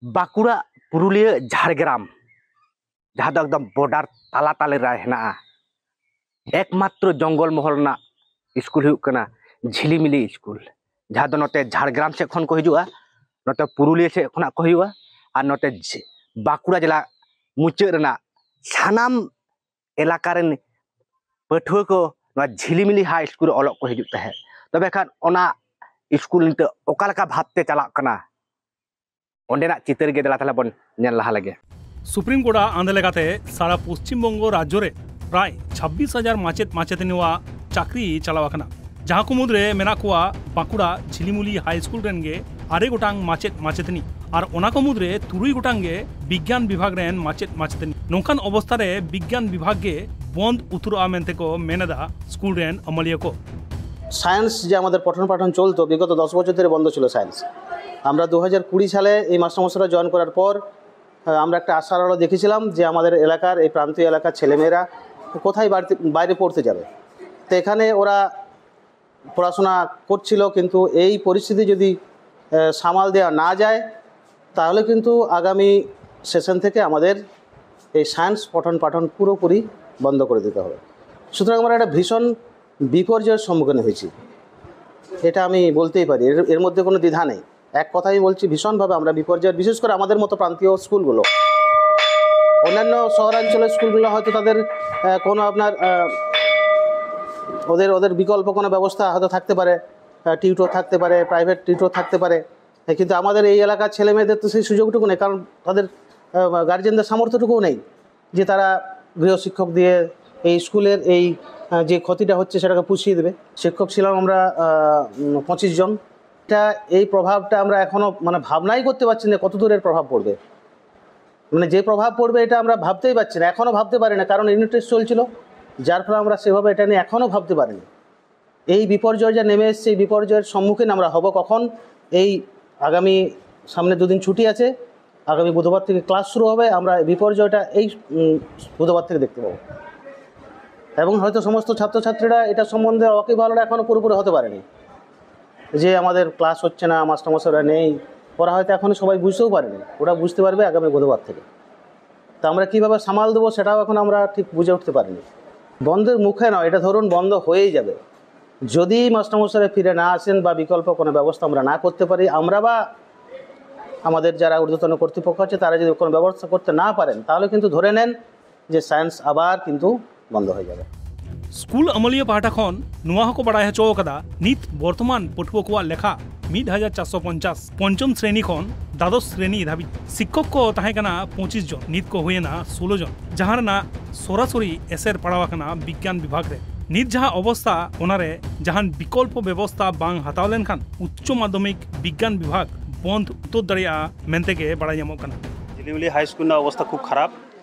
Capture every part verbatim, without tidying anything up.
ᱵᱟᱸᱠᱩᱲᱟ, ᱯᱩᱨᱩᱞᱤᱭᱟᱹ, ᱡᱷᱟᱲᱜᱨᱟᱢ, ᱡᱟᱦᱟᱸ ᱫᱚ ᱮᱠᱫᱚᱢ ᱵᱚᱰᱟᱨ ᱛᱟᱞᱟ ᱛᱟᱞᱟ ᱨᱮ ᱦᱮᱱᱟᱜᱼᱟ, ᱮᱠᱢᱟᱛᱨᱚ ᱡᱚᱝᱜᱚᱞ ᱢᱚᱦᱚᱞ ᱨᱮᱱᱟᱜ ᱥᱠᱩᱞ ᱦᱩᱭᱩᱜ ᱠᱟᱱᱟ ᱡᱷᱤᱞᱤᱢᱤᱞᱤ ᱥᱠᱩᱞ, ᱡᱟᱦᱟᱸ ᱫᱚ ᱱᱚᱛᱮ ᱡᱷᱟᱲᱜᱨᱟᱢ ᱥᱮᱫ ᱠᱷᱚᱱ ᱠᱚ ᱦᱤᱡᱩᱜᱼᱟ, ᱱᱚᱛᱮ ᱯᱩᱨᱩᱞᱤᱭᱟᱹ ᱥᱮᱫ ᱠᱷᱚᱱᱟᱜ ᱠᱚ ᱦᱤᱡᱩᱜᱼᱟ, ᱟᱨ ᱱᱚᱛᱮ ᱡᱷ- ᱵᱟᱸᱠᱩᱲᱟ ᱡᱮᱞᱟ ᱢᱩᱪᱟᱹᱫ ᱨᱮᱱᱟᱜ ᱥᱟᱱᱟᱢ ᱮᱞᱟᱠᱟ ᱨᱮᱱ ᱯᱟᱹᱴᱷᱩᱣᱟᱹ ᱠᱚ ᱱᱚᱣᱟ ᱡᱷᱤᱞᱤᱢᱤᱞᱤ ᱦᱟᱭ ᱥᱠᱩᱞ ᱨᱮ ᱚᱞᱚᱜ ᱠᱚ ᱦᱤᱡᱩᱜ ᱛᱟᱦᱮᱸᱫ᱾ ᱛᱚᱵᱮ ᱠᱷᱟᱱ ᱚᱱᱟ ᱥᱠᱩᱞ ᱱᱤᱛᱚᱜ ᱚᱠᱟ ᱞᱮᱠᱟ ᱵᱷᱟᱵᱽᱛᱮ ᱪᱟᱞᱟᱜ ᱠᱟᱱᱟ, ᱚᱸᱰᱮᱱᱟᱜ ᱪᱤᱛᱟᱹᱨ ᱜᱮ ᱫᱮᱞᱟ ᱛᱟᱦᱞᱮ ᱵᱚᱱ ᱧᱮᱞ ᱞᱟᱦᱟ ᱞᱮᱜᱮ᱾ ᱥᱩᱯᱨᱤᱢ ᱠᱳᱨᱴᱟᱜ ᱟᱸᱫᱮ ᱞᱮᱠᱟᱛᱮ ᱥᱟᱨᱟ ᱯᱚᱥᱪᱤᱢ ᱵᱚᱝᱜᱚ ᱨᱟᱡᱽᱡᱚ ᱨᱮ ᱯᱨᱟᱭ ᱪᱷᱟᱵᱵᱤᱥ ᱦᱟᱡᱟᱨ ᱢᱟᱪᱮᱫ ᱢᱟᱪᱮᱛᱟᱹᱱᱤᱣᱟᱜ ᱪᱟᱹᱠᱨᱤ ᱪᱟᱞᱟᱣ ᱟᱠᱟᱱᱟ, ᱡᱟᱦᱟᱸ ᱠᱚ ᱢᱩᱫᱽᱨᱮ ᱢᱮᱱᱟᱜ ᱠᱚᱣᱟ ᱵᱟᱸᱠᱩᱲᱟ ᱡᱷᱤᱞᱤᱢᱩᱞᱤ ᱦᱟᱭ ᱥᱠᱩᱞ ᱨᱮᱱ ᱜᱮ ᱟᱨᱮ ᱜᱚᱴᱟᱝ ᱢᱟᱪᱮᱫ ᱢᱟᱪᱮᱛᱟᱹᱱᱤ, ᱟᱨ ᱚᱱᱟ ᱠᱚ ᱢᱩᱫᱽᱨᱮ ᱛᱩᱨᱩᱭ ᱜᱚᱴᱟᱝ ᱜᱮ ᱵᱤᱜᱽᱜᱟᱱ ᱵᱤᱵᱷᱟᱜᱽ ᱨᱮᱱ ᱢᱟᱪᱮᱫ ᱢᱟᱪᱮᱛᱟᱹᱱᱤ᱾ ᱱᱚᱝᱠᱟᱱ ᱚᱵᱚᱥᱛᱟ ᱨᱮ ᱵᱤᱜᱽᱜᱟᱱ ᱵᱤᱵᱷᱟᱜᱽ ᱜᱮ ᱵᱚᱱᱫ ᱩᱛᱟᱹᱨᱚᱜᱼᱟ ᱢᱮᱱᱛᱮ ᱠᱚ ᱢᱮᱱ ᱮᱫᱟ ᱥᱠᱩᱞ ᱨᱮᱱ ᱟᱹᱢᱟᱹᱞᱤᱭᱟᱹ ᱠᱚ᱾ সায়েন্স যে আমাদের পঠন পাঠন চলতো, বিগত দশ বছর ধরে বন্ধ ছিল সায়েন্স। আমরা দু হাজার কুড়ি সালে এই মাস্টারমশাইরা জয়েন করার পর আহ, আমরা একটা আশার আলো দেখেছিলাম যে আমাদের এলাকার, এই প্রান্তীয় এলাকার ছেলেমেয়েরা কোথায় বাড়িতে, বাইরে পড়তে যাবে। তো এখানে ওরা পড়াশোনা করছিল, কিন্তু এই পরিস্থিতি যদি আহ, সামাল দেওয়া না যায়, তাহলে কিন্তু আগামী সেশন থেকে আমাদের এই সায়েন্স পঠন পাঠন পুরোপুরি বন্ধ করে দিতে হবে। সুতরাং আমরা একটা ভীষণ বিপর্যয়ের সম্মুখীন হয়েছি, এটা আমি বলতেই পারি, এর এর মধ্যে কোনো দ্বিধা নেই। এক কথাই বলছি, ভীষণভাবে আমরা বিপর্যয়ের, বিশেষ করে আমাদের মতো প্রান্তীয় স্কুলগুলো। অন্যান্য শহরাঞ্চলের স্কুলগুলো হয়তো তাদের আহ, কোনো আপনার আহ, ওদের ওদের বিকল্প কোনো ব্যবস্থা হয়তো থাকতে পারে, টিউটর থাকতে পারে, প্রাইভেট টিউটর থাকতে পারে। কিন্তু আমাদের এই এলাকার ছেলে মেয়েদের তো সেই সুযোগটুকু নেই, কারণ তাদের গার্জেনদের সামর্থ্যটুকুও নেই যে তারা গৃহশিক্ষক দিয়ে এই স্কুলের এই আহ, যে ক্ষতিটা হচ্ছে সেটাকে পুষিয়ে দেবে। শিক্ষক ছিলাম আমরা আহ, উম, পঁচিশ জন। এটা, এই প্রভাবটা আমরা এখনো মানে ভাবনাই করতে পারছি না কত দূরের প্রভাব পড়বে। মানে যে প্রভাব পড়বে এটা আমরা ভাবতেই পারছি না, এখনো ভাবতে পারি না, কারণ ইউনিট টেস্ট চলছিল, যার ফলে আমরা সেভাবে এটা নিয়ে এখনো ভাবতে পারিনি। এই বিপর্যয় যা নেমে এসছে, এই বিপর্যয়ের সম্মুখীন আমরা হব কখন? এই আগামী সামনে দুদিন ছুটি আছে, আগামী বুধবার থেকে ক্লাস শুরু হবে, আমরা এই বিপর্যয়টা এই উম, বুধবার থেকে দেখতে পাবো। এবং হয়তো সমস্ত ছাত্রছাত্রীরা এটা সম্বন্ধে ওয়াকিবহাল এখনও পুরোপুরি হতে পারেনি যে আমাদের ক্লাস হচ্ছে না, মাস্টারমশাইরা নেই, ওরা হয়তো এখনো সবাই বুঝতেও পারেনি, ওরা বুঝতে পারবে আগামী বুধবার থেকে। তো আমরা কীভাবে সামাল দেবো সেটাও এখন আমরা ঠিক বুঝে উঠতে পারিনি। বন্ধের মুখে নয়, এটা ধরুন বন্ধ হয়েই যাবে। যদি মাস্টারমশাইরা ফিরে না আসেন বা বিকল্প কোনো ব্যবস্থা আমরা না করতে পারি, আমরা বা আমাদের যারা ঊর্ধ্বতন কর্তৃপক্ষ আছে তারা যদি কোনো ব্যবস্থা করতে না পারেন, তাহলে কিন্তু ধরে নেন যে সায়েন্স আবার কিন্তু বন্ধ হয়ে যাবে। ᱥᱠᱩᱞ ᱟᱹᱢᱟᱹᱞᱤᱭᱟᱹ ᱯᱟᱦᱴᱟ ᱠᱷᱚᱱ ᱱᱚᱣᱟ ᱦᱚᱸᱠᱚ ᱵᱟᱲᱟᱭ ᱦᱚᱪᱚ ᱟᱠᱟᱫᱟ, ᱱᱤᱛ ᱵᱚᱨᱛᱚᱢᱟᱱ ᱯᱟᱹᱴᱷᱩᱣᱟᱹ ᱠᱚᱣᱟᱜ ᱞᱮᱠᱷᱟ ᱢᱤᱫ ᱦᱟᱡᱟᱨ ᱪᱟᱨᱥᱚ ᱯᱚᱧᱪᱟᱥ᱾ ᱯᱚᱧᱪᱚᱢ ᱥᱨᱮᱱᱤ ᱠᱷᱚᱱ ᱫᱟᱫᱚᱥ ᱥᱨᱮᱱᱤ ᱫᱷᱟᱹᱵᱤᱡ ᱥᱤᱠᱠᱷᱚᱠ ᱠᱚ ᱛᱟᱦᱮᱸ ᱠᱟᱱᱟ ᱯᱚᱸᱪᱤᱥ ᱡᱚᱱ, ᱱᱤᱛ ᱠᱚ ᱦᱩᱭᱮᱱᱟ ᱥᱳᱞᱳ ᱡᱚᱱ, ᱡᱟᱦᱟᱸ ᱨᱮᱱᱟᱜ ᱥᱚᱨᱟᱥᱚᱨᱤ ᱮᱥᱮᱨ ᱯᱟᱲᱟᱣ ᱟᱠᱟᱱᱟ ᱵᱤᱜᱽᱜᱟᱱ ᱵᱤᱵᱷᱟᱜᱽ ᱨᱮ᱾ ᱱᱤᱛ ᱡᱟᱦᱟᱸ ᱚᱵᱚᱥᱛᱟ, ᱚᱱᱟᱨᱮ ᱡᱟᱦᱟᱱ ᱵᱤᱠᱚᱞᱯᱚ ᱵᱮᱵᱚᱥᱛᱟ ᱵᱟᱝ ᱦᱟᱛᱟᱣ ᱞᱮᱱᱠᱷᱟᱱ ᱩᱪᱪᱚ ᱢᱟᱫᱽᱫᱷᱚᱢᱤᱠ ᱵᱤᱜᱽᱜᱟᱱ ᱵᱤᱵᱷᱟᱜᱽ ᱵᱚᱱᱫᱷ ᱩᱛᱟᱹᱨ ᱫᱟᱲᱮᱭᱟᱜᱼᱟ ᱢᱮᱱᱛᱮ ᱜᱮ ᱵᱟᱲᱟᱭ ᱧᱟᱢᱚᱜ ᱠᱟᱱᱟ᱾ ᱡᱷᱤᱞᱤᱢᱤᱞᱤ ᱦᱟᱭ ᱥᱠᱩᱞ ᱨᱮᱱᱟᱜ ᱚᱵᱚᱥᱛᱟ ᱠᱷᱩᱵ ᱠᱷᱟᱨᱟᱯ,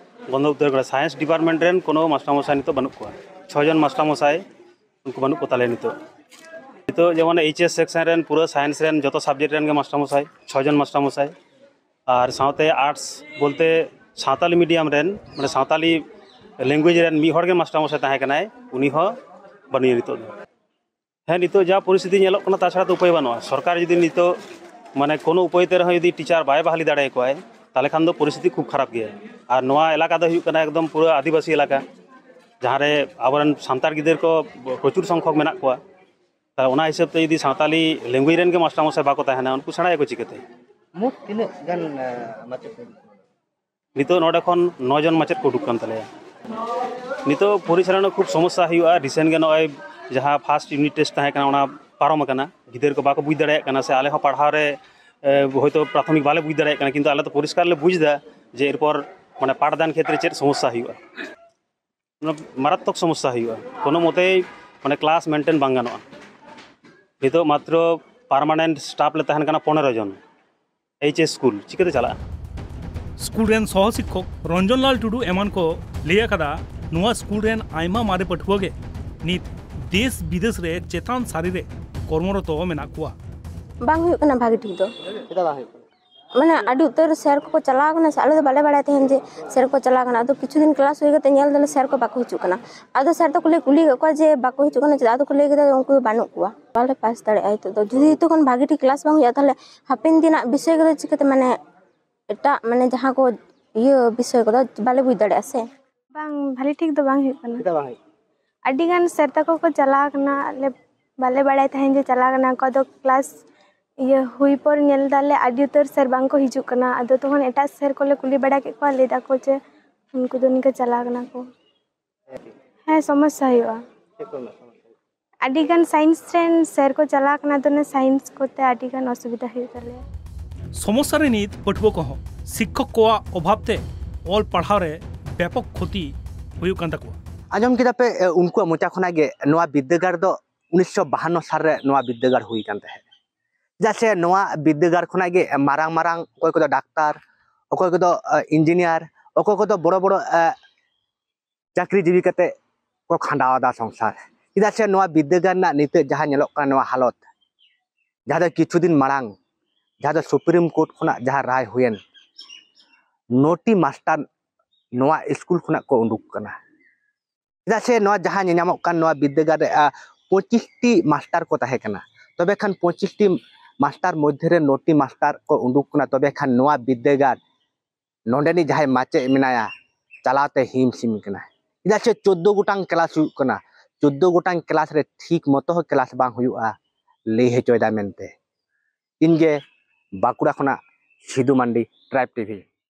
ᱵᱚᱱᱫᱷ ᱩᱛᱟᱹᱨ ᱠᱟᱱᱟ᱾ ᱥᱟᱭᱮᱱᱥ ᱰᱤᱯᱟᱨᱴᱢᱮᱱᱴ ᱨᱮᱱ ᱠᱳᱱᱳ ᱢᱟᱥᱴᱟᱨ ᱢᱚᱥᱟᱭ ᱱᱤᱛᱚᱜ ᱵᱟᱹᱱᱩᱜ ᱠᱚᱣᱟ᱾ ᱪᱷᱚ ᱡᱚᱱ ᱢᱟᱥᱴᱟᱨ ᱢᱚᱥᱟᱭ ᱩᱱᱠᱩ ᱵᱟᱹᱱᱩᱜ ᱠᱚ ᱛᱟᱞᱮᱭᱟ ᱱᱤᱛᱚᱜ᱾ ᱱᱤᱛᱚᱜ ᱡᱮᱢᱚᱱ ᱮᱭᱤᱪ ᱮᱥ ᱥᱮᱠᱥᱚᱱ ᱨᱮᱱ ᱯᱩᱨᱟᱹ ᱥᱟᱭᱮᱱᱥ ᱨᱮᱱ ᱡᱚᱛᱚ ᱥᱟᱵᱡᱮᱠᱴ ᱨᱮᱱ ᱜᱮ ᱢᱟᱥᱴᱟᱨ ᱢᱚᱥᱟᱭ, ᱪᱷᱚ ᱡᱚᱱ ᱢᱟᱥᱴᱟᱨ ᱢᱚᱥᱟᱭ, ᱟᱨ ᱥᱟᱶᱛᱮ ᱟᱨᱴᱥ ᱵᱚᱞᱛᱮ ᱥᱟᱶᱛᱟᱞᱤ ᱢᱤᱰᱤᱭᱟᱢ ᱨᱮᱱ, ᱢᱟᱱᱮ ᱥᱟᱶᱛᱟᱞᱤ ᱞᱮᱝᱜᱩᱭᱮᱡᱽ ᱨᱮᱱ ᱢᱤᱫ ᱦᱚᱲ ᱜᱮ ᱢᱟᱥᱴᱟᱨ ᱢᱚᱥᱟᱭ ᱛᱟᱦᱮᱸ ᱠᱟᱱᱟᱭ, ᱩᱱᱤ ᱦᱚᱸ ᱵᱟᱹᱱᱩᱭᱟ ᱱᱤᱛᱚᱜ ᱫᱚ᱾ ᱦᱮᱸ, ᱱᱤᱛᱚᱜ ᱡᱟ ᱯᱚᱨᱤᱥᱛᱷᱤᱛᱤ ᱧᱮᱞᱚᱜ ᱠᱟᱱᱟ, ᱛᱟᱪᱷᱟᱲᱟ ᱛᱚ ᱩᱯᱟᱹᱭ ᱵᱟᱹᱱᱩᱜᱼᱟ᱾ ᱥᱚᱨᱠᱟᱨ ᱡᱩᱫᱤ ᱱᱤᱛᱚᱜ ᱢᱟᱱᱮ ᱠᱳᱱᱳ ᱩᱯᱟᱹᱭ ᱛᱮ ᱨᱮᱦᱚᱸ ᱡᱩᱫᱤ ᱴᱤᱪᱟᱨ ᱵᱟᱭ ᱵᱟᱦᱟᱞᱤ ᱫᱟᱲᱮᱭᱟᱠᱚᱣᱟᱭ, ᱛᱟᱦᱚᱞᱮ ᱠᱷᱟᱱ ᱫᱚ ᱯᱚᱨᱤᱥᱛᱷᱤᱛᱤ ᱠᱷᱩᱵ ᱠᱷᱟᱨᱟᱯ ᱜᱮᱭᱟ᱾ ᱟᱨ ᱱᱚᱣᱟ ᱮᱞᱟᱠᱟ ᱫᱚ ᱦᱩᱭᱩᱜ ᱠᱟᱱᱟ ᱮᱠᱫᱚᱢ ᱯᱩᱨᱟᱹ ᱟᱹᱫᱤᱵᱟᱹᱥᱤ ᱮᱞᱟᱠᱟ, ᱡᱟᱦᱟᱸ ᱨᱮ ᱟᱵᱚᱨᱮᱱ ᱥᱟᱱᱛᱟᱲ ᱜᱤᱫᱟᱹᱨ ᱠᱚ ᱯᱨᱚᱪᱩᱨ ᱥᱚᱝᱠᱷᱚᱠ ᱢᱮᱱᱟᱜ ᱠᱚᱣᱟ᱾ ᱛᱟᱦᱚᱞᱮ ᱚᱱᱟ ᱦᱤᱥᱟᱹᱵ ᱛᱮ ᱡᱩᱫᱤ ᱥᱟᱶᱛᱟᱞᱤ ᱞᱮᱝᱜᱩᱭᱮᱡᱽ ᱨᱮᱱ ᱜᱮ ᱢᱟᱥᱴᱟᱨ ᱢᱚᱥᱟᱭ ᱵᱟᱠᱚ ᱛᱟᱦᱮᱱᱟ, ᱩᱱᱠᱩ ᱥᱮᱬᱟᱭᱟᱠᱚ ᱪᱤᱠᱟᱹᱛᱮ? ᱢᱳᱴ ᱛᱤᱱᱟᱹᱜ ᱜᱟᱱ ᱟᱸ, ᱢᱟᱪᱮᱫ ᱠᱚ? ᱱᱤᱛᱚᱜ ᱱᱚᱰᱮ ᱠᱷᱚᱱ ᱱᱚ ᱡᱚᱱ ᱢᱟᱪᱮᱫ ᱠᱚ ᱩᱰᱩᱠ ᱠᱟᱱ ᱛᱟᱞᱮᱭᱟ᱾ ᱱᱤᱛᱚᱜ ᱯᱚᱨᱤᱪᱟᱞᱚᱱᱟ ᱠᱷᱩᱵ ᱥᱚᱢᱚᱥᱥᱟ ᱦᱩᱭᱩᱜᱼᱟ᱾ ᱨᱤᱥᱮᱱᱴ ᱜᱮ ᱱᱚᱜᱼᱚᱭ ᱡᱟᱦᱟᱸ ᱯᱷᱟᱥᱴ ᱤᱭᱩᱱᱤᱴ ᱴᱮᱥᱴ ᱛᱟᱦᱮᱸ ᱠᱟᱱᱟ, ᱚᱱᱟ ᱯᱟᱨᱚᱢ ᱟᱠᱟᱱᱟ᱾ ᱜᱤᱫᱟᱹᱨ ᱠᱚ ᱵᱟᱠᱚ ᱵᱩᱡᱽ ᱫᱟᱲᱮᱭᱟᱜ ᱠᱟᱱᱟ, ᱥᱮ ᱟᱞᱮ ᱦᱚᱸ ᱯᱟᱲᱦᱟᱣ ᱨᱮ ᱮ, ᱦᱚᱭᱛᱳ ᱯᱨᱟᱛᱷᱚᱢᱤᱠ ᱵᱟᱞᱮ ᱵᱩᱡᱽ ᱫᱟᱲᱮᱭᱟᱜ ᱠᱟᱱᱟ, ᱠᱤᱱᱛᱩ ᱟᱞᱮ ᱫᱚ ᱯᱚᱨᱤᱥᱠᱟᱨ ᱞᱮ ᱵᱩᱡᱽ ᱮᱫᱟ ᱡᱮ ᱮᱨᱯᱚᱨ ᱢᱟᱱᱮ ᱯᱟᱴᱷᱫᱟᱱ ᱠᱷᱮᱛᱨᱮ ᱪᱮᱫ ᱥᱚᱢᱚᱥᱥᱟ ᱦᱩᱭᱩᱜᱼᱟ᱾ ᱢᱟᱨᱟᱛᱛᱚᱠ ᱥᱚᱢᱚᱥᱥᱟ ᱦᱩᱭᱩᱜᱼᱟ, ᱠᱳᱱᱳ ᱢᱚᱛᱮᱭ ᱢᱟᱱᱮ ᱠᱞᱟᱥ ᱢᱮᱱᱴᱮᱱ ᱵᱟᱝ ᱜᱟᱱᱚᱜᱼᱟ᱾ ᱱᱤᱛᱚᱜ ᱢᱟᱛᱨᱚ ᱯᱟᱨᱢᱟᱱᱮᱱᱴ ᱥᱴᱟᱯ ᱞᱮ ᱛᱟᱦᱮᱱ ᱠᱟᱱᱟ ᱯᱚᱱᱮᱨᱚ ᱡᱚᱱ ᱮᱭᱤᱪ ᱮᱥ ᱥᱠᱩᱞ, ᱪᱤᱠᱟᱹᱛᱮ ᱪᱟᱞᱟᱜᱼᱟ? ᱥᱠᱩᱞ ᱨᱮᱱ ᱥᱚᱦᱚ ᱥᱤᱠᱠᱷᱚᱠ ᱨᱚᱧᱡᱚᱱ ᱞᱟᱞ ᱴᱩᱰᱩ ᱮᱢᱟᱱ ᱠᱚ ᱞᱟᱹᱭ ᱟᱠᱟᱫᱟ, ᱱᱚᱣᱟ ᱥᱠᱩᱞ ᱨᱮᱱ ᱟᱭᱢᱟ ᱢᱟᱨᱮ ᱯᱟᱹᱴᱷᱩᱣᱟᱹ ᱜᱮ ᱱᱤᱛ ᱫᱮᱥ ᱵᱤᱫᱮᱥ ᱨᱮ ᱪᱮᱛᱟᱱ ᱥᱟᱹᱨᱤ ᱨᱮ ᱠᱚᱨᱢᱚᱨᱚᱛᱚ ᱢᱮᱱᱟᱜ ᱠᱚᱣᱟ᱾ ᱵᱟᱝ ᱦᱩᱭᱩᱜ ᱠᱟᱱᱟ ᱵᱷᱟᱜᱮ ᱴᱷᱤᱠ ᱫᱚ᱾ ᱪᱮᱫᱟᱜ ᱵᱟᱝ ᱦᱩᱭᱩᱜ ᱠᱟᱱᱟ? ᱢᱟᱱᱮ ᱟᱹᱰᱤ ᱩᱛᱟᱹᱨ ᱥᱮᱨ ᱠᱚᱠᱚ ᱪᱟᱞᱟᱣ ᱠᱟᱱᱟ ᱥᱮ, ᱟᱞᱮ ᱫᱚ ᱵᱟᱞᱮ ᱵᱟᱲᱟᱭ ᱛᱟᱦᱮᱱ ᱡᱮ ᱥᱮᱨ ᱠᱚ ᱪᱟᱞᱟᱣ ᱠᱟᱱᱟ᱾ ᱟᱫᱚ ᱠᱤᱪᱷᱩ ᱫᱤᱱ ᱠᱞᱟᱥ ᱦᱩᱭ ᱠᱟᱛᱮ ᱧᱮᱞ ᱫᱟᱞᱮ ᱥᱮᱨ ᱠᱚ ᱵᱟᱠᱚ ᱦᱤᱡᱩᱜ ᱠᱟᱱᱟ᱾ ᱟᱫᱚ ᱥᱮᱨ ᱛᱟᱠᱚ ᱞᱮ ᱠᱩᱞᱤ ᱠᱮᱫ ᱠᱚᱣᱟ ᱡᱮ ᱵᱟᱠᱚ ᱦᱤᱡᱩᱜ ᱠᱟᱱᱟ ᱪᱮᱫᱟᱜ? ᱟᱫᱚ ᱠᱚ ᱞᱟᱹᱭ ᱠᱮᱫᱟ ᱩᱱᱠᱩ ᱫᱚ ᱵᱟᱹᱱᱩᱜ ᱠᱚᱣᱟ᱾ ᱵᱟᱞᱮ ᱯᱟᱥ ᱫᱟᱲᱮᱭᱟᱜᱼᱟ ᱱᱤᱛᱚᱜ ᱫᱚ᱾ ᱡᱩᱫᱤ ᱡᱚᱛᱚ ᱠᱷᱚᱱ ᱵᱷᱟᱜᱮ ᱴᱷᱤᱠ ᱠᱞᱟᱥ ᱵᱟᱝ ᱦᱩᱭᱩᱜᱼᱟ, ᱛᱟᱦᱚᱞᱮ ᱦᱟᱯᱮᱱ ᱫᱤᱱᱟᱜ ᱵᱤᱥᱚᱭ ᱠᱚᱫᱚ ᱪᱤᱠᱟᱹᱛᱮ, ᱢᱟᱱᱮ ᱮᱴᱟᱜ, ᱢᱟᱱᱮ ᱡᱟᱦᱟᱸ ᱠᱚ ᱤᱭᱟᱹ ᱵᱤᱥᱚᱭ ᱠᱚᱫᱚ ᱵᱟᱞᱮ ᱵᱩᱡᱽ ᱫᱟᱲᱮᱭᱟᱜᱼᱟ ᱥᱮ᱾ ᱵᱟᱝ, ᱵᱷᱟᱞᱮ ᱴᱷᱤᱠ ᱫᱚ ᱵᱟᱝ ᱦᱩᱭᱩᱜ ᱠᱟᱱᱟ᱾ ᱪᱮᱫᱟᱜ ᱵᱟᱝ ᱦᱩᱭᱩᱜ? ᱟᱹᱰᱤ ᱜᱟᱱ ᱥᱮᱨ ᱛᱟᱠᱚ ᱠᱚ ᱪᱟᱞᱟᱣ ᱠᱟᱱᱟ, ᱟᱞᱮ ᱵᱟᱞᱮ ᱵᱟᱲᱟᱭ ᱛᱟᱦᱮᱸᱫ ᱡᱮ ᱪᱟᱞᱟᱣ ᱠᱟᱱᱟ ᱠᱚ᱾ ᱟᱫᱚ ᱠᱞᱟᱥ ᱤᱭᱟᱹ ᱦᱩᱭ ᱯᱚᱨ ᱧᱮᱞ ᱫᱟᱞᱮ ᱟᱹᱰᱤ ᱩᱛᱟᱹᱨ ᱥᱮᱨ ᱵᱟᱝ ᱠᱚ ᱦᱤᱡᱩᱜ ᱠᱟᱱᱟ᱾ ᱟᱫᱚ ᱛᱚᱠᱷᱚᱱ ᱮᱴᱟᱜ ᱥᱮᱨ ᱠᱚᱞᱮ ᱠᱩᱞᱤ ᱵᱟᱲᱟ ᱠᱮᱫ ᱠᱚᱣᱟ, ᱞᱟᱹᱭ ᱫᱟᱠᱚ ᱡᱮ ᱩᱱᱠᱩ ᱫᱚ ᱱᱤᱝᱠᱟᱹ ᱪᱟᱞᱟᱣ ᱠᱟᱱᱟ ᱠᱚ᱾ ᱦᱮᱸ, ᱥᱚᱢᱚᱥᱥᱟ ᱦᱩᱭᱩᱜᱼᱟ᱾ ᱪᱮᱫ ᱠᱚ ᱨᱮᱱᱟᱜ ᱥᱚᱢᱚᱥᱥᱟ? ᱟᱹᱰᱤ ᱜᱟᱱ ᱥᱟᱭᱮᱱᱥ ᱨᱮᱱ ᱥᱮᱨ ᱠᱚ ᱪᱟᱞᱟᱣ ᱠᱟᱱᱟ, ᱟᱫᱚ ᱚᱱᱟ ᱥᱟᱭᱮᱱᱥ ᱠᱚᱛᱮ ᱟᱹᱰᱤ ᱜᱟᱱ ᱚᱥᱩᱵᱤᱫᱟ ᱦᱩᱭᱩᱜ ᱛᱟᱞᱮᱭᱟ᱾ ᱥᱚᱢᱚᱥᱥᱟ ᱨᱮ ᱱᱤᱛ ᱯᱟᱹᱴᱷᱩᱣᱟᱹ ᱠᱚᱦᱚᱸ ᱥᱤᱠᱠᱷᱚᱠ ᱠᱚᱣᱟᱜ ᱚᱵᱷᱟᱵ ᱛᱮ ᱚᱞ ᱯᱟᱲᱦᱟᱣ ᱨᱮ ᱵᱮᱯᱚᱠ ᱠᱷᱚᱛᱤ ᱦᱩᱭᱩᱜ ᱠᱟᱱ ᱛᱟᱠᱚᱣᱟ᱾ ᱟᱸᱡᱚᱢ ᱠᱮᱫᱟ ᱯᱮ, ᱮ, ᱩᱱᱠᱩᱣᱟᱜ ᱢᱚᱪᱟ ᱠᱷᱚᱱᱟᱜ ᱜᱮ ᱱᱚᱣᱟ ᱵᱤᱨᱫᱟᱹᱜᱟᱲ ᱫᱚ ᱩᱱᱤᱥᱥᱚ ᱵᱟᱦᱟᱱᱱᱚ ᱥᱟᱞ ᱨᱮ ᱱᱚᱣᱟ ᱵᱤᱨᱫᱟᱹᱜᱟᱲ ᱦᱩᱭ ᱠᱟᱱ ᱛᱟᱦᱮᱸᱫ᱾ ᱪᱮᱫᱟᱜ ᱥᱮ ᱱᱚᱣᱟ ᱵᱤᱨᱫᱟᱹᱜᱟᱲ ᱠᱷᱚᱱᱟᱜ ᱜᱮ ᱢᱟᱨᱟᱝ ᱢᱟᱨᱟᱝ ᱚᱠᱚᱭ ᱠᱚᱫᱚ ᱰᱟᱠᱛᱟᱨ, ᱚᱠᱚᱭ ᱠᱚᱫᱚ, ᱮ, ᱤᱧᱡᱤᱱᱤᱭᱟᱨ, ᱚᱠᱚᱭ ᱠᱚᱫᱚ ᱵᱚᱲᱚ ᱵᱚᱲᱚ, ᱮ, ᱪᱟᱹᱠᱨᱤ ᱡᱤᱣᱤ ᱠᱟᱛᱮ ᱠᱚ ᱠᱷᱟᱸᱰᱟᱣ ᱮᱫᱟ ᱥᱚᱝᱥᱟᱨ᱾ ᱪᱮᱫᱟᱜ ᱥᱮ ᱱᱚᱣᱟ ᱵᱤᱨᱫᱟᱹᱜᱟᱲ ᱨᱮᱱᱟᱜ ᱱᱤᱛᱚᱜ ᱡᱟᱦᱟᱸ ᱧᱮᱞᱚᱜ ᱠᱟᱱᱟ ᱱᱚᱣᱟ ᱦᱟᱞᱚᱛ, ᱡᱟᱦᱟᱸ ᱫᱚ ᱠᱤᱪᱷᱩ ᱫᱤᱱ ᱢᱟᱲᱟᱝ ᱡᱟᱦᱟᱸ ᱫᱚ ᱥᱩᱯᱨᱤᱢ ᱠᱳᱨᱴ ᱠᱷᱚᱱᱟᱜ ᱡᱟᱦᱟᱸ ᱨᱟᱭ ᱦᱩᱭᱮᱱ, ᱱᱚᱴᱤ ᱢᱟᱥᱴᱟᱨ ᱱᱚᱣᱟ ᱥᱠᱩᱞ ᱠᱷᱚᱱᱟᱜ ᱠᱚ ᱩᱰᱩᱠ ᱠᱟᱱᱟ᱾ ᱪᱮᱫᱟᱜ ᱥᱮ ᱱᱚᱣᱟ ᱡᱟᱦᱟᱸ ᱧᱮᱧᱟᱢᱚᱜ ᱠᱟᱱ ᱱᱚᱣᱟ ᱵᱤᱨᱫᱟᱹᱜᱟᱲ ᱨᱮ, ᱟ, ᱯᱚᱸᱪᱤᱥ ᱴᱤ ᱢᱟᱥᱴᱟᱨ ᱠᱚ ᱛᱟᱦᱮᱸ ᱠᱟᱱᱟ, ᱛᱚᱵᱮ ᱠᱷᱟᱱ ᱯᱚᱸᱪᱤᱥ ᱴᱤ ᱢᱟᱥᱴᱟᱨ ᱢᱚᱫᱽᱫᱷᱮ ᱨᱮ ᱱᱚᱴᱤ ᱢᱟᱥᱴᱟᱨ ᱠᱚ ᱩᱰᱩᱠ ᱠᱟᱱᱟ, ᱛᱚᱵᱮ ᱠᱷᱟᱱ ᱱᱚᱣᱟ ᱵᱤᱨᱫᱟᱹᱜᱟᱲ ᱱᱚᱰᱮᱱᱤᱡ ᱡᱟᱦᱟᱸᱭ ᱢᱟᱪᱮᱫ ᱢᱮᱱᱟᱭᱟ, ᱪᱟᱞᱟᱣ ᱛᱮ ᱦᱤᱢ ᱥᱤᱢ ᱠᱟᱱᱟᱭ᱾ ᱪᱮᱫᱟᱜ ᱥᱮ ᱪᱳᱫᱫᱳ ᱜᱚᱴᱟᱝ ᱠᱞᱟᱥ ᱦᱩᱭᱩᱜ ᱠᱟᱱᱟ, ᱪᱳᱫᱫᱳ ᱜᱚᱴᱟᱝ ᱠᱞᱟᱥ ᱨᱮ ᱴᱷᱤᱠ ᱢᱚᱛᱚ ᱦᱚᱸ ᱠᱞᱟᱥ ᱵᱟᱝ ᱦᱩᱭᱩᱜᱼᱟ, ᱞᱟᱹᱭ ᱦᱚᱪᱚᱭᱮᱫᱟ ᱢᱮᱱᱛᱮ᱾ ᱤᱧᱜᱮ ᱵᱟᱸᱠᱩᱲᱟ ᱠᱷᱚᱱᱟᱜ ᱥᱤᱫᱩ ᱢᱟᱱᱰᱤ, ᱴᱨᱟᱭᱤᱵᱽ ᱴᱤᱵᱷᱤ᱾